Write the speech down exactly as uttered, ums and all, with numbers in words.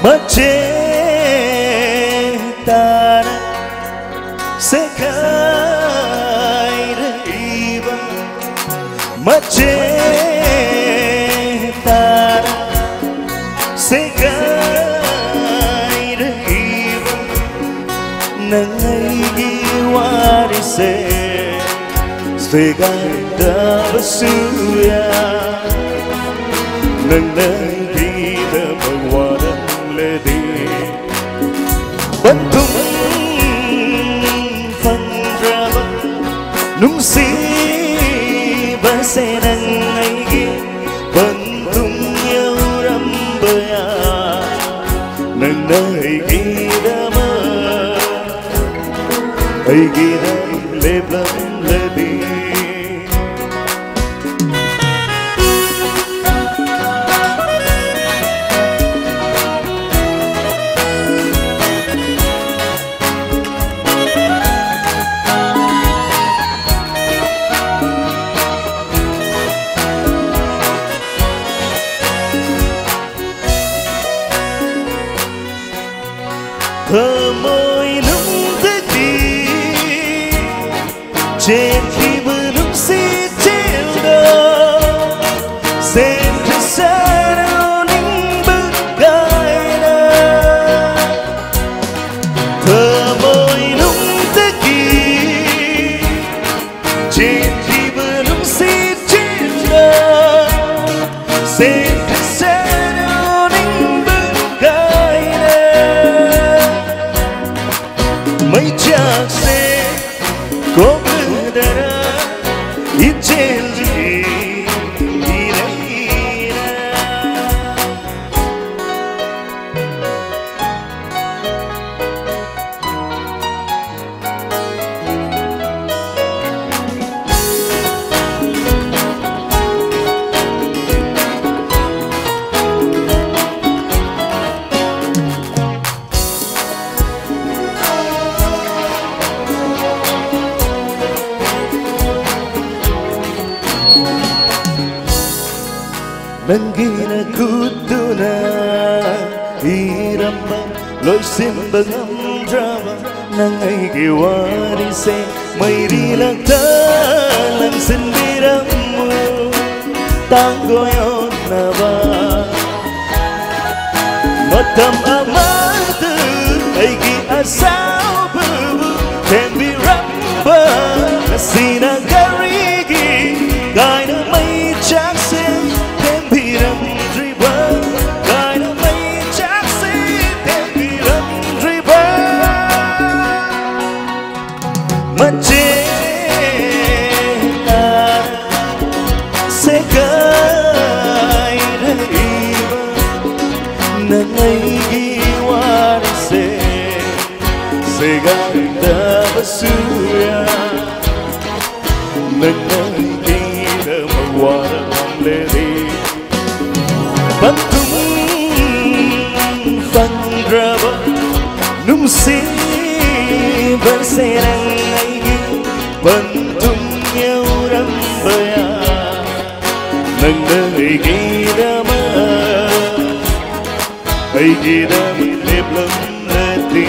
Ache tara sekaira iba, mache tara sekaira iba, nang aigi warise. Sega da basuya, nang nang gida magwada ledi. Bantung fandraba, nungsi base nang aigi, bantung yaurambaya, nang nang gida ma. Aigida leblam ledi. Thamoi nung tadi ꯏꯔꯝꯕ ꯂꯣꯏꯁꯤꯟꯕ ꯉꯝꯗ꯭ꯔꯕ ꯅꯪ ꯑꯩꯒꯤ ꯋꯥꯔꯤꯁꯦ ꯃꯩꯔꯤꯂꯛꯇ ꯂꯪꯁꯤꯟꯕꯤꯔꯝꯃꯨ꯫ ꯇꯥꯡꯒꯣꯏ ꯑꯣꯟꯅꯕ ꯃꯇꯝ ꯑꯃꯗ ꯑꯩꯒꯤ ꯑꯁꯥꯎꯕꯕꯨ ꯊꯦꯝꯕꯤꯔꯝꯕ ꯉꯁꯤꯅ ꯀꯔꯤꯒꯤ ꯀꯥꯏꯅ ꯃꯩ ꯆꯥꯛꯁꯦ ꯊꯦꯝꯕꯤꯔꯝꯗ꯭ꯔꯤꯕ? ꯀꯥꯏꯅ ꯃꯩ ꯆꯥꯛꯁꯦ ꯊꯦꯝꯕꯤꯔꯝꯗ꯭ꯔꯤꯕ? ꯃꯆꯦꯅ ꯁꯦꯒꯥꯏꯔꯛꯏꯕ ꯅꯪ ꯑꯩꯒꯤ ꯋꯥꯔꯤꯁꯦ ꯁꯦꯒꯥꯏꯗꯕꯁꯨ ꯌꯥꯏ꯫ ꯅꯪ ꯑꯩꯒꯤꯗꯃꯛ ꯋꯥꯔꯝꯂꯦ꯫ ꯄꯟꯊꯨꯡ ꯐꯪꯗ꯭ꯔꯕ ꯅꯨꯡꯁꯤꯕꯁꯦ ꯅꯪ ꯑꯩꯒꯤ ꯄꯟꯊꯨꯡ ꯌꯧꯔꯝꯕ ꯌꯥꯏ꯫ ꯅꯪꯅ ꯑꯩꯒꯤꯗꯃꯛ, ꯑꯩꯒꯤꯗꯃꯛ ꯂꯦꯞꯂꯝꯂꯗꯤ꯫